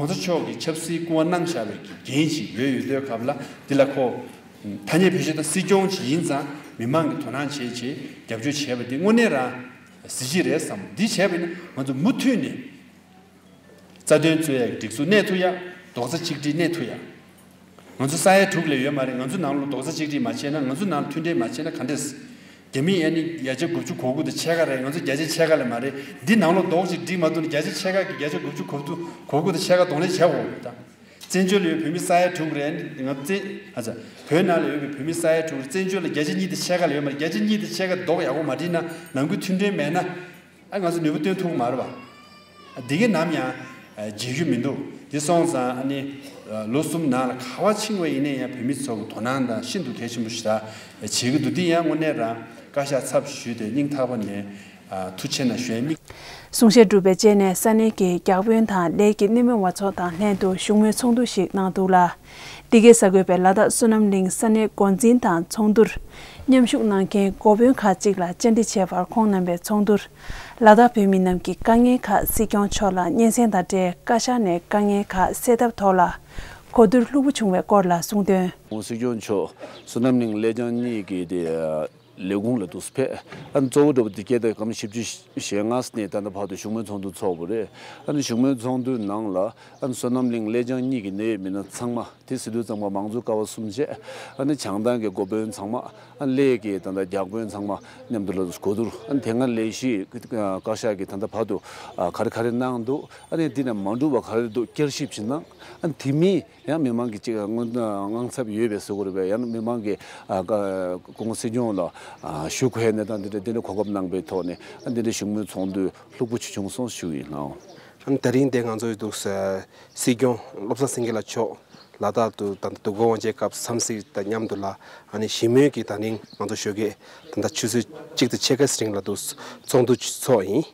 ༸གོང་ས་མཆོག་གིས་ཆབ་སྲིད་སྐུ་དབང་གནང་བཞག་པའི་འགན་ཞིག་ཡོད་ཡོད་དུས་སྐབས་ལ། འདི་ལ་ཁོ་ཐ་སྙད་བེད་སྤྱོད་དང་སྲིད་སྐྱོང་ཅིག་ཡིན་ཙང་མི་མང་གིས་དོ་སྣང་བྱེད་ཆེད་རྒྱབ་སྐྱོར་བྱས་པ་འདི་དངོས་གནས་རང་གཟི་བརྗིད་རེད་བསམ། འདི་བྱས་པ་ཡིན་ན་ང་ཚོ་མུ་མཐུད་ནས་རྩ་དོན་རྩོད་ཡག་གི་སྒྲིག་འཛུགས་གནས་ཐུབ་ཡག་རྡོག་རྩ་གཅིག་སྒྲིལ་གནས་ཐུབ་ཡག་ང་ཚོ་ས་ཡ་དྲུག་ལས་ཡོད་མ་རེད། ང་ཚོ་ནང་ལོགས་རྡོག་རྩ་གཅིག་སྒྲིལ་མ་བྱས་ན། ང་ཚོ་ནང་ལ་མཐུན་སྒྲིལ་མ་བྱས་ན་ག་འདྲས། རྒྱ་མི་ཨ་ནི་བརྒྱ་ཆ་དགུ་བཅུ་གོ་དགུ་དང་ཕྱེད་ཀ་རེད། ང་ཚོ་བརྒྱ་ཆ་ཕྱེད་ཀ་ལས་མ་རེད། འདི་ནང་ལོགས་རྡོག་གཅིག་སྒྲིལ་མ་ཐུབ་ན་བརྒྱ་ཆ་ཕྱེད་ཀ་གི་བརྒྱ་ཆ་དགུ་བཅུ་གོ་དགུ་གོ་དགུ་དང་ཕྱེད་ཀ་གདོང་ལེན་བྱེད་དགོས་རེད་ད། བཙན་བྱོལ་ལ་ཡོད་བོད་མི་ས་ཡ་དྲུག་རེད། ང་བཙན་ཨ་ཙ་བོད་ནང་ལ་ཡོད་པའི་བོད་མི་ས་ཡ་དྲུག་རེད། བཙན་བྱོལ་ལ་བརྒྱ་ཆ་གཉིས་དང་ཕྱེད་ཀ་ལས་ཡོད་མ་རེད། བརྒྱ་ཆ་གཉིས་དང་ཕྱེད་ཀ་རྡོག་ཡག་པོ་མ་སྒྲིལ་ན་ནང་ཁུལ་མཐུན་སྒྲིལ་མེད་ན། ཨ་ང་ཚོ་ནུས་པ་བཏོན་ཐུབ་ཀྱི་མ་རེད་པ། འདི་གའི་ནམ་ཡང་བརྗེད་རྒྱུ་མི་འདུག་འདི་སོང་ཙང་ཨ་ནི་ལོ་གསུམ་ནང་ལ་ག་བ་ཕྱིན་པ་ཡིན་ན་ཡང་བོད་མི་ཚོ་གི་དོ་སྣང་དང་ཤིན་ཏུ་གལ་ཆེན་པོ་ཞིག་ད་བྱེད་ཀྱི་འདུག་འདི་ཡང་དངོས་གནས་རང་བཀའ་ཤག་ཚབ་ཞུས་ཏེ་སྙིང་ཐག་པ་ནས་ཐུགས་རྗེ་ཆེ་གནང་ཞུ་ཡས་མིག་གསུང་བཤད་གྲུབ་པའི་རྗེས་ནས་ས་གནས་ཀྱི་བརྒྱ་དཔོན་དང་ལས་ཀྱི་སྣེ་མོ་བ་ཚོ་དང་ལྷན་དུ་བཞུགས་མོལ་ཚོགས་འདུ་ཞིག་གནང་འདུག་ལ། འདི་གའི་གསར་འགོད་པས་ལ་དྭགས་བསོད་ནམས་གླིང་ས་གནས་འགོ་འཛིན་དང་ཚོགས་འདུར་མཉམ་ཞུགས་གནང་མཁན་འགོ་དཔོན་ཁག་ཅིག་ལ་བཅར་འདྲི་བྱས་པར། ཁོང་རྣམ་པས་ཚོགས་འདུར་ལ་དྭགས་བོད་མི་རྣམས་ཀྱི་དཀའ་ངལ་ཁག་སྲིད་སྐྱོང་མཆོག་ལ་སྙན་སེང་དང་འབྲེལ། བཀའ་ཤག་ནས་དཀའ་ངལ་ཁག་སེལ་ཐབས་ཐོག་ལ་གོ་བསྡུར་ལྷུག་པོ་བྱུང་བའི་སྐོར་ལ་གསུངས་དོན། ཁོང་སྲིད་སྐྱོང་མཆོག་བསོད་ནམས་གླིང་ལེགས་བྱང་གཉིས་ཀྱི་དེ། ལས་ཁུངས་ལ་འདུག་སེ་ཕེབས། ཨ་ནི་གཙོ་བོ་འདྲ་པོ་དེ་སྐྱེས་དུས་སྐར་མ་བཞི་བཅུ་ཞེ་ལྔ་ནས་ད་ལྟ་བར་དུ་བཞུགས་མོལ་ཚོགས་འདུ་ཚོགས་པ་རེད། ཨ་ནི་བཞུགས་མོལ་ཚོགས་འདུའི་ནང་ལ་ཨ་ནི་བསོད་ནམས་གླིང་ལེགས་བྱང་གཉིས་ཀྱི་གནད་ཡོད་མི་སྣ་ཚང་མ། དེ་ཟེར་དུས་ཙམ་པ་མང་གཙོ་ཀ་བ་གསུམ་བཅས། ཨ་ནི་བྱང་ཐང་གི་འགོ་དཔོན་ཚང་མ། ཨ་ནི་གླེ་གི་ད་ལྟ་བརྒྱ་དཔོན་ཚང་མ་མཉམ་དུ་ལ་གོ་བསྡུར། ཨ་ནི་དེ་སྔ་ལས་གཞི་བཀའ་ཤག་གིས་ད་ལྟ་བར་དུ་ག་རེ་ག་རེ་གནང་འདུག་ཨ་ནི་འདི་ནས་མ་འགྲུབ་པ་ག་རེ་འདུག་བསྐྱར་ཞིབ་བྱེད་གནང་། ཨ་ནི་དེ་མིན། ཡང་མི་མང་གི་ཅིག་དངངས་དངངས་འཚབ་ཡོད་པའི་བཟོ་འདྲ་པོ་རེད་པས། ཡང་མི་མང་གིས་ཨ་ཀ་སྐུ་ངོ་སྲིད་སྐྱོང་ལ་ཨ་ཞུ་དགོས་གནས་སྟངས་འདི་འདྲ་འདི་འདྲ་གོ་སྐབས་གནང་པའི་ཐོག་ནས། ཨ་འདི་འདྲ་བཞུགས་མོལ་ཚོགས་འདུ་ལྷུག་པོ་ཅིག་བྱུང་སོང་ཞུ་ཡིན་ལགས། ཨ་ནི་དེ་རིང་འདི་ང་ཚོ་འདུག་སེ་སྲིད་སྐྱོང་བློ་བཟང་སེང་གེ་ལགས་མཆོག་ལ་དྭགས་དུ་ད་ལྟ་འདུག་སྐུ་ངོ་མཇལ་སྐབས་འཚམས་གཟིགས་དང་མཉམ་དུ་ལ། ཨ་ནི་ཞི་མོལ་གྱི་ད་རིང་ང་ཚོ་ཞོགས་ཀས་ད་ལྟ་ཆུ་ཚོད་གཅིག་དང་ཕྱེད་ཀ་ཙམ་རིང་ལ་འདུག་ཚོགས་འདུ་ཚོགས་ཡིན།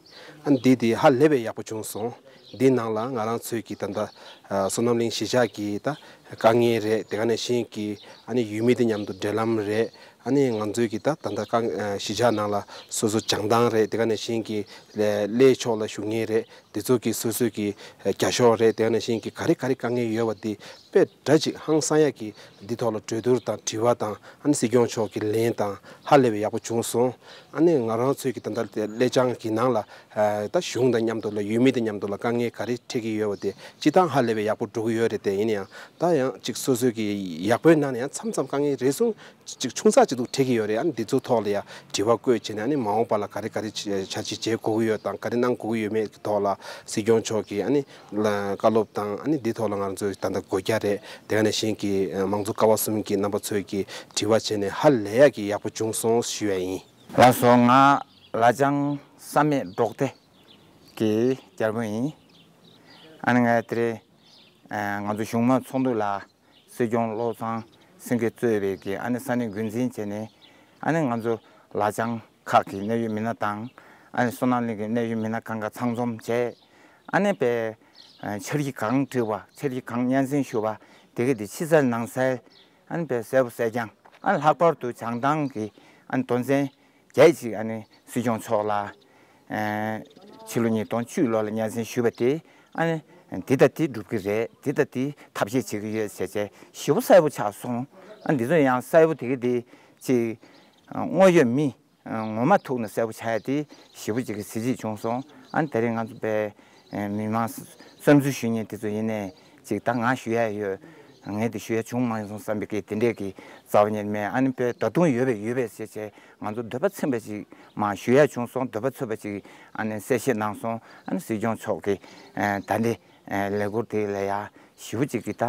ཨ་ནི་འདི་དེ་ཧ་ལས་པའི་ཡག་པོ་བྱུང་སོང་། འདི་ནང་ལ་ང་རང་ཚོའི་གི་ད་ལྟ་ཨ་བསོད་ནམས་གླིང་གཞིས་ཆགས་ཀྱི་ད་དཀའ་ངལ་རེད། དེ་ག་ནང་བཞིན་གྱི་ཨ་ནི་ཡུལ་མི་དང་མཉམ་དུ་འབྲེལ་ལམ་རེད། ཨ་ནི་ང་ཚོའི་གི་ད་ད་ལྟ་དཀའ་ཨ་གཞིས་ཆགས་ནང་ལ་སོ་སོ་བྱང་ཐང་རེད། དེ་ག་ནང་བཞིན་གྱི་ལས་ལས་ཕྱོགས་ལ་ཞུགས་མཁན་རེད། དེ་ཚོ་གི་སོ་སོའི་གི་ཨ་བརྒྱ་ཤོག་རེད། དེ་ག་ནང་བཞིན་གྱི་ག་རེ་ག་རེ་དཀའ་ངལ་ཡོད་པ་དེ་དཔེ་འདྲ་ཅིག་ཧང་སང་ཡག་གི་འདི་ཐོག་ལ་གྲོས་བསྡུར་དང་དྲི་བ་དང་། ཨ་ནི་སྲིད་སྐྱོང་མཆོག་གི་ལན་དང་ཧ་ལས་པའི་ཡག་པོ་བྱུང་སོང་། ཨ་ནི་ང་རང་ཚོའི་གི་ད་ལྟ་ལེ་ཅང་གི་ནང་ལ་ཨ་ད་གཞུང་དང་མཉམ་དུ་ལ་ཡུལ་མི་དང་མཉམ་དུ་ལ་དཀའ་ངལ་ག་རེ་འཕྲད་ཀྱི་ཡོད་པ་དེ་སྤྱིར་བཏང་ཧ་ལས་པའི་ཡག་པོ་འགྲོ་གི་ཡོད་རེད། དེ་ཡིན་ན་ཡང་ད་ཡང་ཅིག་སོ་སོའི་གི་ཡག་པོའི་ནང་ནས་ཡང་མཚམས་མཚམས་དཀའ་ངལ་རེ་ཟུང་ཅིག་ཆུང་ཙག་ཅིག་འདུག་འཕྲད་ཀྱི་ཡོད་རེད། ཨ་ནི་འདི་ཚོ་ཐོག་ལ་ཡང་དྲི་བ་བཀོད་བྱས་ནས། ཨ་ནི་མ་འོངས་པ་ལ་ག་རེ་ག་རེ་བྱ་བྱེད་བྱེད་དགོས་ཀྱི་ཡོད་དང་ག་རེ་གནང་དགོས་ཀྱི་ཡོད་མེད་ཀྱི་ཐོག་ལ་སྲིད་སྐྱོང་མཆོག་གིས་ཨ་ནི་ལ་བཀའ་སློབ་དང་། ཨ་ནི་འདི་ཐོག་ལ་ང་ཚོས་ད་ལྟ་སྒོ་རྒྱག་རེད། དེ་ག་ནང་བཞིན་གྱི་མང་གཙོ་ཀ་བ་གསུམ་གྱི་རྣམ་པ་ཚོས་ཀྱི་དྲི་བ་བྱས་ནས་ཧ་ལས་ཡག་གི་ཡག་པོ་བྱུང་སོང་ཞུ་ཡ་ཡིན། ལགས་སོ། ང་ལ་ལྕང་བསམ་ཡས་འབྲོག་སྡེ་གི་རྒྱལ་པོ་ཡིན། ཨ་ནི་ང་དེ་རིང་ང་ཚོ་བཞུགས་མོལ་ཚོགས་འདུ་ལ་སྲིད་སྐྱོང་བློ་བཟང་སེང་གེ་གཙོས་པའི་གི་ཨ་ནི་ས་གནས་འགོ་འཛིན་བྱས་ནས། ཨ་ནི་ང་ཚོ་ལ་ལྕང་ཁག་གི་གནད་ཡོད་མི་སྣ་དང་། ཨ་ནི་བསོད་ནམས་གླིང་གི་གནད་ཡོད་མི་སྣ་གང་ག་ཚང་འཛོམས་བྱས། ཨ་ནི་པའི་འཆར་གཞི་གང་བསྒྲིགས་པ། འཆར་གཞི་གང་སྙན་སེང་ཞུས་པ་དེ་ག་དེ་ཕྱི་གསལ་ནང་གསལ། ཨ་ནི་པའི་གསལ་པོ་གསལ་རྐྱང་། ཨ་ནི་ལྷག་པར་དུ་བྱང་ཐང་གི་ཨ་ནི་དོན་ཚན་བརྒྱད་ཅིག་ཨ་ནི་སྲིད་སྐྱོང་མཆོག་ལ་ཕྱི་ལོ་ཉིས་སྟོང་བཅུ་ལོ་ལ་སྙན་སེང་ཞུས་པ་དེ། ཨ་ནི་འདི་ལྟ་འདི་སྒྲུབ་ཀྱི་རེད། འདི་ལྟ་འདི་ཐབས་ཤེས་བྱེད་ཀྱི་ཡོད་ཟེར་བྱས་ཞེ་པོ་གསལ་པོ་ཆགས་སོང་། ཨ་ནི་འདི་ཚོ་ཡང་གསལ་པོ་དེ་ག་དེ་ཅིག་དངོས་ཡོད་མི་ངོ་མ་ཐུག་ནས་གསལ་པོ་ཆགས་ཡ་དེ་ཞེ་པོ་ཅིག་གི་གཟི་བརྗིད་བྱུང་སོང་། ཨ་ནི་དེ་རིང་ང་ཚོ་པའི་མི་མང་བསམ་ཚུལ་ཞུ་མཁན་དེ་ཚོ་ཡིན་ནའི་ཅིག་ད་ང་ཞུ་ཡ་ཡོད། ངས་དེ་ཞུ་ཡ་བྱུང་མ་སོང་བསམ་པའི་གི་དེ་འདྲས་ཀྱི་རྩ་བ་ཉིད་མེད། ཨ་ནི་པའི་ད་དུང་ཡོད་པས་ཡོད་པས་ཟེར་བྱས་ང་ཚོ་འདོད་པ་ཚིམ་པ་ཅིག་མ་ཞུ་ཡ་བྱུང་སོང་། འདོད་པ་ཚིམ་པ་ཅིག་ཨ་ནི་གསལ་བཤད་གནང་སོང་། ཨ་ནི་སྲིད་སྐྱོང་མཆོག་གིས་ད་འདི་ལས་འཁུར་དེ་ལ་ཡ་ཞེ་པོ་ཅིག་གི་ད་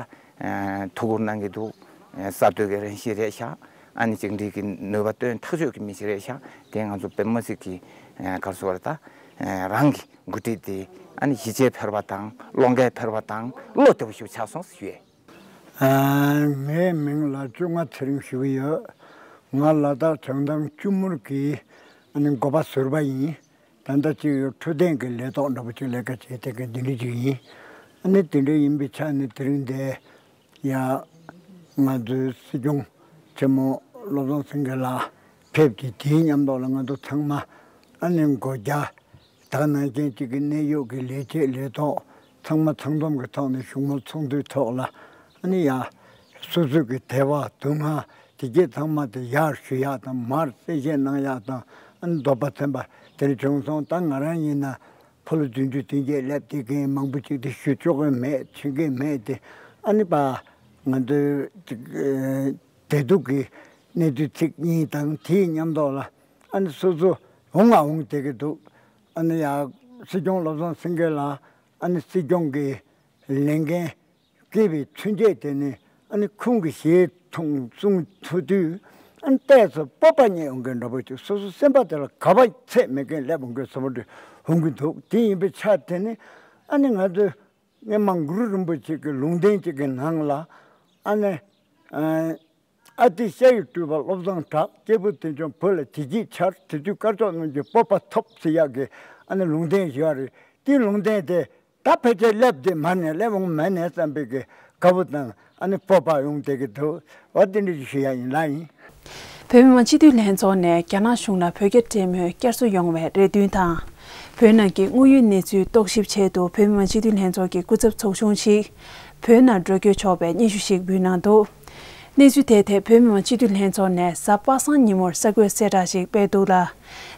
ཐུགས་ཁུར་གནང་གི་འདུག་གསར་གཏོད་ཀྱི་རང་བཞིན་རེད་ཤག་ཨ་ནི་གཅིག་སྒྲིལ་གྱི་ནུས་པ་བཏོན་ཐག་ཆོད་ཀྱི་མི་ཞིག་རེད་ཤག་དེ་ང་ཚོ་དཔེ་མི་སྲིད་ཀྱི་ག་རེ་ཟེར་བ་རེད། ད་རང་གི་འགོ་ཁྲིད་དེ་ཨ་ནི་གཞིས་བྱེས་ཕེར་བ་དང་བློ་འགེལ་ཕེར་བ་དང་བློ་བདེ་པོ་ཞིག་ཆགས་སོང་ཞུ་ཡས། ཨ། ངའི་མིང་ལ་བཅོ་ལྔ་ཚེ་རིང་ཞུ་གི་ཡོད། ང་ལ་དྭགས་བྱང་ཐང་ཆུ་མུར་གྱི་ཨ་ནི་འགོ་པ་ཟུར་པ་ཡིན། ད་ལྟ་ཅིག་འཕྲོད་བསྟེན་གྱི་ལས་ཐོག་འདྲ་པོ་ཅིག་ལས་ཀ་བྱེད་བསྡད་མཁན་འདི་འདྲ་ཅིག་ཡིན། ཨ་ནི་དེ་འདྲ་ཡིན་པའི་ཆ་ནས་དེ་རིང་འདིར་ཡ་ང་ཚོའི་སྲིད་སྐྱོང་ཆེན་མོ་བློ་བཟང་སེང་གེ་ལགས་ཕེབས་ཀྱི་དེའི་མཉམ་དུ་ལ་ང་ཚོ་ཚང་མ་ཨ་ནི་སྒོ་རྒྱག་ད་ག་ནང་བཞིན་གཅིག་གི་གནད་ཡོད་ཀྱི་ལས་བྱེད་ལས་ཐོག་ ཚང་མ་ཚང་འཛོམས་ཀྱི་ཐོག་ནས་བཞུགས་མོལ་ཚོགས་འདུའི་ཐོག་ལ་ཨ་ནི་ཡ་སོ་སོ་གི་དད་པ་སྡུག་བསྔལ་དེ་གྱད་ཚང་མ་དེ་ཡར་ཞུ་ཡག་དང་མར་གསལ་བཤད་གནང་ཡག་དང་ཨ་ནི་འདོད་པ་ཚིམ་པ་དེ་འདྲ་བྱུང་སོང་། ད་ང་རང་ཡིན་ན་ཕོ་ལོ་བདུན་ཅུ་བདུན་བརྒྱད་སླེབས་དེ་གིན་མང་པོ་ཅིག་དེ་ཞུ་ཆོག་གི་མེད་ཆོག་གི་མེད་དེ་ཨ་ནི་པ་ང་ཚོའི་བདེ་སྡུག་གི་གནས་ཚུལ་ཚིག་གཉིས་དང་དེའི་མཉམ་དུ་ལ་ཨ་ནི་སོ་སོ་འོང་ང་འོང་བསྡད་ཀྱི་འདུག་ཨ་ནི་ཡ་སྲིད་སྐྱོང་བློ་བཟང་སེང་གེ་ལ་ཨ་ནི་སྲིད་སྐྱོང་གི་ལས་འགན་བཀལ་བའི་ཚུན་ཆད་དེ་ནི་ཨ་ནི་ཁོང་གི་ཞལ་མཐོང་གསུང་ཐུབ་དུས་ཨ་ནི་ལྟས་སུ་སྤོབས་པ་རྙེད་ཡོང་མཁན་འདྲ་པོ་ཅིག་སོ་སོ་སེམས་པ་དེ་ལ་དགའ་བ་ཚད་མེད་མཁན་སླེབས་ཡོང་མཁན་བཟོ་འདྲ་འོང་གི་འདུག་དེ་ཡིན་པའི་ཆ་དེ་ནི་ཨ་ནི་ང་ཚོས་སྔོན་མ་གུ་རུ་རིན་པོ་ཆེ་གི་ལུང་བསྟན་ཅིག་གི་ནང་ལ་ཨ་ནི་ཨ་ཨ་ཏི་ཤ་ཡི་སྤྲུལ་པ་བློ་བཟང་གྲགས། སྐྱེས་བུ་དེ་བྱུང་བོད་ལ་དེ་སྐྱིད་ཆར། དེ་དུས་དཀར་ཕྱོགས་རྣམས་ཀྱི་སྤོབས་པ་ཐོབ་ཟེར་ཡག་གི་ཨ་ནི་ལུང་བསྟན་ཞུ་བ་རེད། དེའི་ལུང་བསྟན་དེ་ད་ཕལ་ཆེར་སླེབས་དེ་མ་ནས་སླེབས་འོང་མ་ནས་བསམ་པའི་གི་དགའ་བོ་དང་ཨ་ནི་སྤོབས་པ་ཡོང་བསྡད་ཀྱི་འདུག་འོ་དེ་འདྲ་ཞིག་ཞུ་ཡག་ཡིན་ལ་ཡིན། བོད་མི་མང་སྤྱི་འཐུས་ལྷན་ཚོགས་ནས་རྒྱ་ནག་གཞུང་ལ་བོད་རྒྱ་འབྲེལ་མོལ་བསྐྱར་གསོ་ཡོང་བའི་རེ་འདུན་དང་། བོད་ནང་གི་དངོས་ཡོད་གནས་ཚུལ་རྟོག་ཞིབ་ཆེད་དུ་བོད་མི་མང་སྤྱི་འཐུས་ལྷན་ཚོགས་ཀྱི་སྐུ་ཚབ་ཚོགས་ཆུང་ཞིག་བོད་ནང་འགྲོ་སྐྱོད་ཆོག་པའི་སྙན་ཞུ་ཞིག་འབུལ་གནང་འདུག་གནས་ཚུལ་དེའི་ཐད་བོད་མི་མང་སྤྱི་འཐུས་ལྷན་ཚོགས་ནས་གཟའ་པ་སངས་ཉིན་མོར་གསར་འགོད་གསལ་བསྒྲགས་ཤིག་སྤེལ་འདུག་ལ།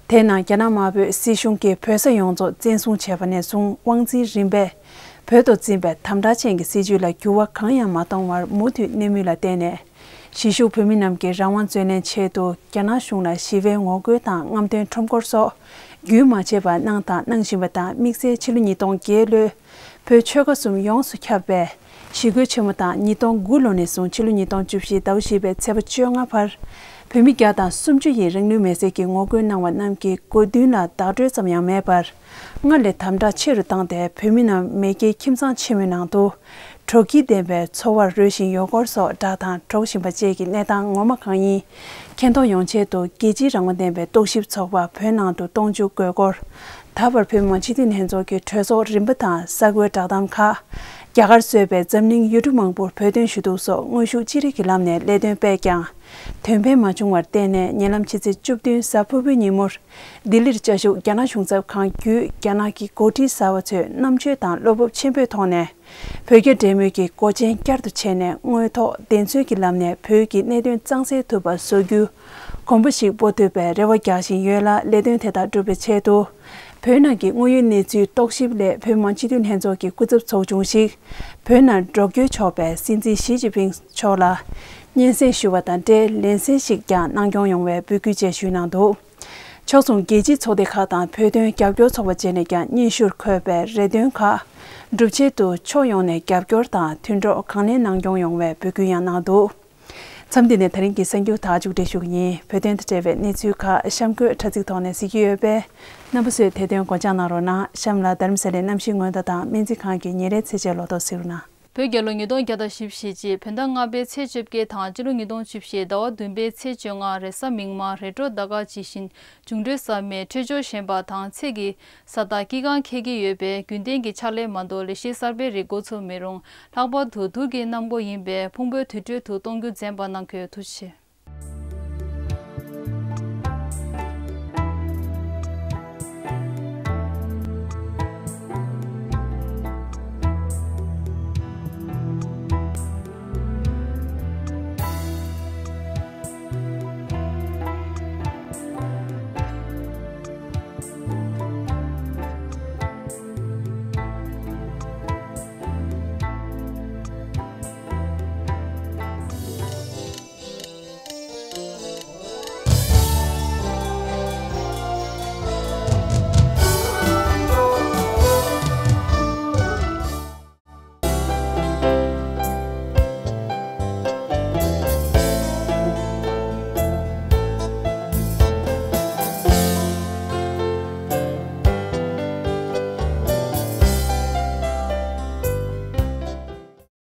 དེའི་ནང་རྒྱ་ནག་དམར་པོས་སྲིད་གཞུང་གིས་བོད་ས་ཡོངས་རྫོགས་བཙན་བཟུང་བྱས་པ་ནས་བཟུང་དབང་འཛིན་རིམ་པས་བོད་དུ་འཛིན་པའི་དམ་དྲག་ཅན་གྱི་སྲིད་བྱུས་ལ་འགྱུར་བ་གང་ཡང་མ་གཏོང་བར་མུ་མཐུད་གནས་མུས་ལ་བརྟེན་ནས། གཞིས་བཞུགས་བོད་མི་རྣམས་ཀྱི་རང་དབང་རྩོད་ལེན་ཆེད་དུ་རྒྱ་ནག་གཞུང་ལ་ཞི་བའི་ངོ་རྒོལ་དང་རྔམ་སྟོན་ཁྲོམ་སྐོར་སོགས་རྒྱུན་མ་ཆད་པར་གནང་དང་གནང་བཞིན་པ་དང་། དམིགས་བསལ་ཕྱི་ལོ་ཉིས་སྟོང་བརྒྱད་ལོའི་བོད་ཆོལ་ཁ་གསུམ་ཡོངས་སུ་ཁྱབ་པའི་ཞི་རྒོལ་ཆེན་མོ་དང་ཉིས་སྟོང་དགུ་ལོ་ནས་བཟུང་ཕྱི་ལོ་ཉིས་སྟོང་བཅུ་བཞི་ཟླ་བ་བཞི་པའི་ཚེས་པ་བཅོ་ལྔ་བར་བོད་མི་བརྒྱ་དང་སུམ་ཅུ་ཡིས་རང་ལུས་མེར་སྲེག་གི་ངོ་རྒོལ་གནང་བ་རྣམས་ཀྱི་དགོས་འདུན་ལ་བདག་སྤྲོད་ཙམ་ཡང་མེད་པར། སྔར་ལས་དམ་དྲག་ཆེ་རུ་བཏང་སྟེ་བོད་མི་རྣམས་མེས་རྒྱལ་ཁྱིམ་ཚང་ཆེན་མོའི་ནང་དུ་དྲོ་སྐྱིད་ལྡན་པའི་འཚོ་བར་རོལ་བཞིན་ཡོད་སྐོར་སོགས་བསྒྲགས་དང་སྒྲོག་བཞིན་པ་བཅས་ཀྱི་གནས་སྟངས་ངོ་མ་གང་ཡིན་མཁྱེན་རྟོགས་ཡོང་ཆེད་དུ། རྒྱལ་སྤྱིའི་རང་དབང་ལྡན་པའི་རྟོག་ཞིབ་ཚོགས་པ་བོད་ནང་དུ་གཏོང་འཇུག་དགོས་སྐོར། ད་བར་བོད་མི་མང་སྤྱི་འཐུས་ལྷན་ཚོགས་ཀྱི་གྲོས་ཚོགས་རིམ་པ་དང་གསར་འགོད་བསྒྲགས་གཏམ་ཁག་རྒྱ་གར་གཙོས་པའི་འཛམ་གླིང་ཡུལ་གྲུ་མང་པོར་བོད་དོན་ཞུ་གཏུག་སོགས་དངོས་ཤུགས་ཅི་རིགས་ཀྱི་ལམ་ནས་ལས་དོན་སྤེལ་ཀྱང་། དོན་ཕན་མ་བྱུང་བར་བརྟེན་ནས་ཉེ་ལམ་ཕྱི་ཚེས་བཅུ་བདུན་གཟའ་ཕུར་བུའི་ཉིན་མོར་ལྡི་ལིར་བཅའ་བཞུགས་རྒྱ་ནག་གཞུང་ཚབ་ཁང་བརྒྱུད་རྒྱ་ནག་གི་འགོ་ཁྲིད་གསར་བ་ཚོས་རྣམ་དཔྱོད་དང་བློ་སྤོབས་ཆེན་པོས་ཐོག་ནས་བོད་རྒྱ་འབྲེལ་མོལ་གྱི་སྒོ་ཆེན་བསྐྱར་དུ་ཕྱེ་ནས་དངོས་ཐོག་བདེན་འཚོལ་གྱི་ལམ་ནས་བོད་ཀྱི་གནད་དོན་གཙང་སེལ་ཐུབ་པ་བཟོ་རྒྱུ་གོམ་པ་ཞིག་སྤོ་ཐུབ་པའི་རེ་བ་རྒྱག་བཞིན་ཡོད་ལ། ལས་དོན་དེ་དག་སྒྲུབ་པའི་ཆེད་དུ་བོད་ནང་གི་དངོས་ཡོད་གནས་ཚུལ་རྟོག་ཞིབ་སླད་བོད་མི་མང་སྤྱི་འཐུས་ལྷན་ཚོགས་ཀྱི་སྐུ་ཚབ་ཚོགས་ཆུང་ཞིག་བོད་ནང་འགྲོ་སྐྱོད་ཆོག་པའི་སྲིད་འཛིན་ཞི་ཅིན་ཕིང་མཆོག་ལ་སྙན་སེང་ཞུ་བ་དང་འབྲེལ་ལན་གསལ་ཞིག་ཀྱང་གནང་སྐྱོང་ཡོང་བའི་འབོད་སྐུལ་བཅས་ཞུས་གནང་འདུག་ཕྱོགས་མཚུངས་རྒྱལ་སྤྱིའི་ཚོགས་སྡེ་ཁག་དང་བོད་དོན་རྒྱབ་སྐྱོར་ཚོགས་པ་བཅས་ནས་ཀྱང་སྙན་ཞུར་འཁོད་པའི་རེ་འདུན་ཁག་སྒྲུབ་ཆེད་དུ་ཕྱོགས་ཡོངས་ནས་རྒྱབ་སྐྱོར་དང་མཐུན་གྲོགས་གང་ལེགས་གནང་སྐྱོང་ཡོང་བའི་འབོད་སྐུལ་ཡང་གནང་འདུག་མཚམས་འདི་ནས་ད་རིང་གི་གསར་འགྱུར་དག་མཇུག་སྒྲིལ་ཞུ་གི་ཡིན། བོད་དོན་དང་འབྲེལ་བའི་གནས་ཚུལ་ཁག་གཤམ་འཁོད་དྲ་ཚིགས་ཐོག་ནས་གཟིགས་ཀྱི་ཡོད་པས། རྣམ་པ་ཚོས་དེ་དོན་སྒོ་འཇགས་གནང་རོགས་གནང་། གཤམ་ལ་རྡ་རམ་ས་ལའི་གནམ་གཤིས་སྔོན་བརྡ་དང་སྨན་རྩིས་ཁང་གི་ཉིན་རེའི་ཚེས་ཆའི་ལོ་ཐོ་གཟིགས་རོགས་གནང་། བོད་རྒྱལ་ལོ་ཉིས་སྟོང་བརྒྱ་དང་བཞི་བཅུ་ཞེ་གཅིག་བོད་ཟླ་ལྔ་པའི་ཚེས་བཅོ་བརྒྱད་དང་སྤྱི་ལོ་ཉིས་སྟོང་བཅུ་བཞི་ཟླ་བ་བདུན་པའི་ཚེས་བཅོ་ལྔ་རེས་གཟའ་མིག་དམར་རེས་འགྲོགས་ཟླ་སྐར་ཇི་བཞིན་འབྱུང་འཕྲོད་གསར་མའི་འཕྲོད་སྦྱོར་ཞན་པ་དང་ཚེས་ཀྱི་གཟའ་ཟླ་དཀྱིལ་ཁར་འཁེལ་གྱི་ཡོད་པས་རྒྱུན་ལྡན་གྱི་ཕྱག་ལས་མ་གཏོགས་ལས་གཞི་གསར་པའི་རིགས་འགོ་ཚུགས་མི་རུང་། ལྷག་པར་དུ་དུག་གི་གནམ་སྒོ་ཡིན་པས་ཕུང་པོའི་དུར་ཁྲོད་དུ་གཏོང་རྒྱུ་འཛེམ་པ་གནང་གི་ཡོད། ཐུགས་རྗེ་ཆེ།